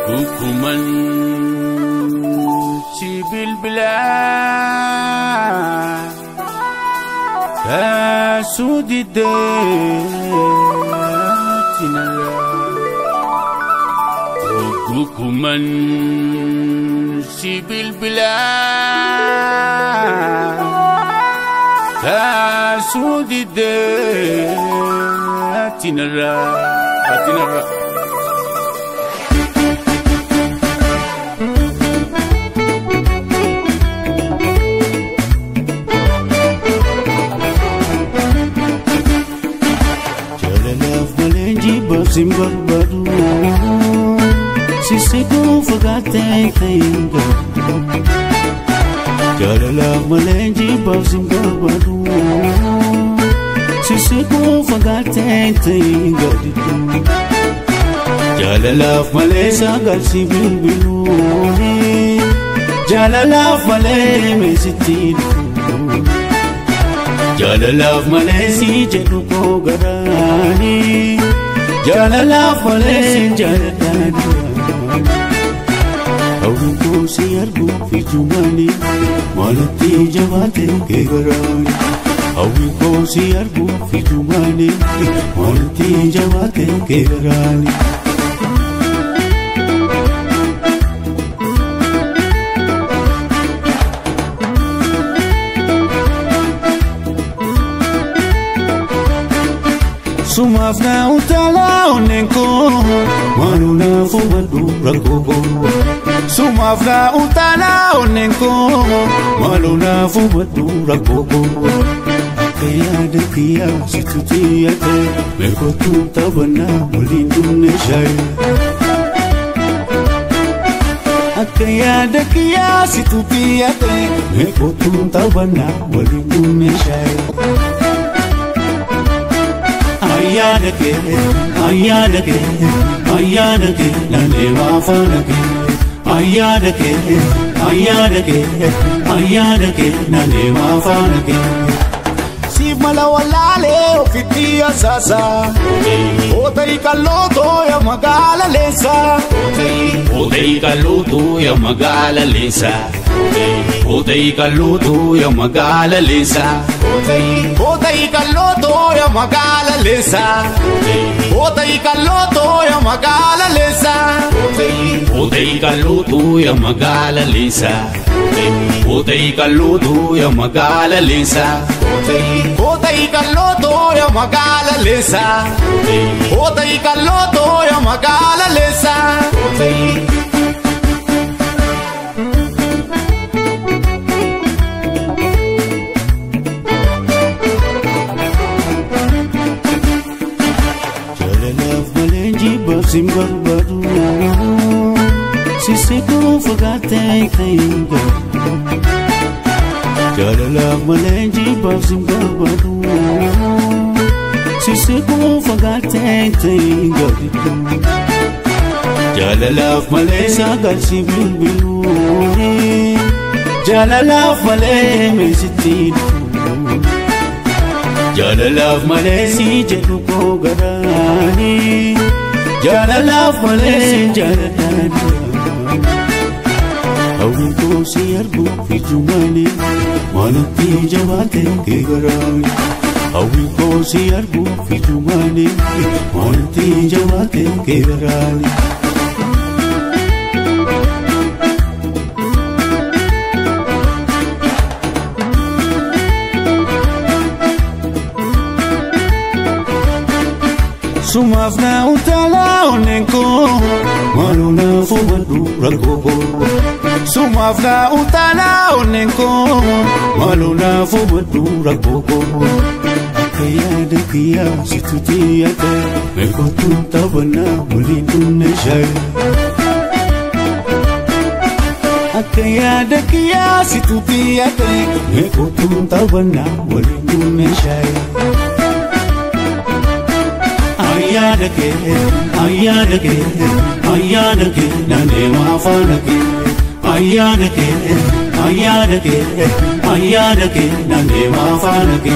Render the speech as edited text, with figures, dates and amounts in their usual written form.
Hukuman bilbila Kasudide tinara Hukuman bilbila Kasudide tinara tinara Sin barbadu sisiku fagate tayinga Jalala malenji bab sin barbadu sisiku fagate tayinga Jalala malesa galsi bilbilu Jalala male mesiti Jalala malesi jedhu ko garani Jalala malee jaladani Hawwiin koo si arguu fi jumaani maalatti jabaate kee garaani Hawwiin koo si arguu fi jumaani maalatti jabaate kee garaani. Sumaaf na utala onneen koo maaloo naaf hubadhu rakkoo koo. Sumaaf na utala onneen koo maaloo naaf hubadhu rakkoo koo. Akka yaada kiyyaa situ xiyyate meeqotu taphannaa waliin dhumne shaayee. Akka yaada kiyyaa situ xiyyate meeqotu taphannaa waliin dhumne shaayee. Ayyaanake ayyaanake ayyaanake naannoo afaanake ayyaanake ayyaanake ayyaanake naannoo afaanake. Siif mala wallaalee ofitti asaasa Ootay kallootoo yaa magaala leessa. Ootay kallootoo yaa magaala leessa. Ootay kallootoo yaa magaala leessa. Ootay kallootoo yaa magaala leessa. Ootay kallootoo yaa magaala leessa. Ootay kallootoo yaa magaala leessa. Ootay kallootoo yaa magaala leessa. Ootay kallootoo yaa magaala leessa. Ootay kallootoo yaa magaala leessa. Jalalaaf malee jibbaaf sin barbaadu sisiku fagaate tayinga Jalalaaf malee jibbaaf sin barbaadu sisiku fagaate tayinga Jalalaaf malee sagalsi bilbilu Jalalaaf malee meesitti Jalalaaf malee si jedhu koo garaani Jalalaaf malee jaladani Hawwiin koo si arguu fi jumaani maalatti jabaate kee garaani Hawwiin koo si arguu fi jumaani maalatti jabaate kee garaani. Sumaaf na utala onneen koo maaloo naaf hubadhu rakkoo koo. Sumaaf na utala onneen koo maaloo naaf hubadhu rakkoo koo. Akka yaada kiyyaa situ xiyyate meeqotu taphannaa waliin dhumne shaayee. Akka yaada kiyyaa situ xiyyate meeqotu taphannaa waliin dhumne shaayee. Ayyaanake ayyaanake ayyaanake naannoo afaanake ayyaanake ayyaanake ayyaanake naannoo afaanake.